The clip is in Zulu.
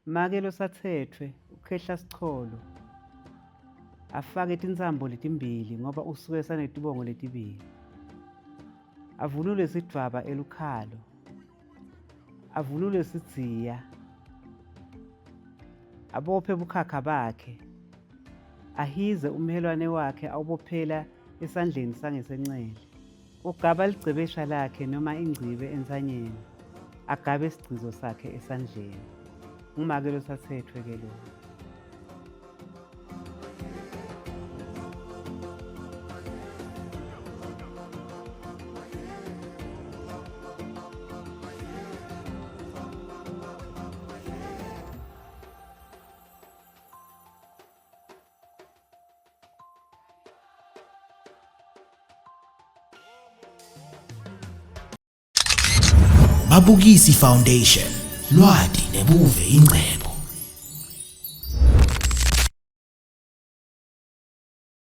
Make losatsetfwe ukhehla sicholo afake tintsambo letimbili ngoba usuke sanetibongo letibili. Avunule sidvwaba elukhalo. Avunule sidziya. Abophe bukhakha bakhe. Ahize umhelwane wakhe awubophela esandleni sangesencele. Ugaba ligcebesha lakhe noma ingcibe entsanyeni, agabe isigcizo sakhe esandleni. Ngumake losathethwe ke lo. Mabukisi Foundation lwati nebuve ingcebo.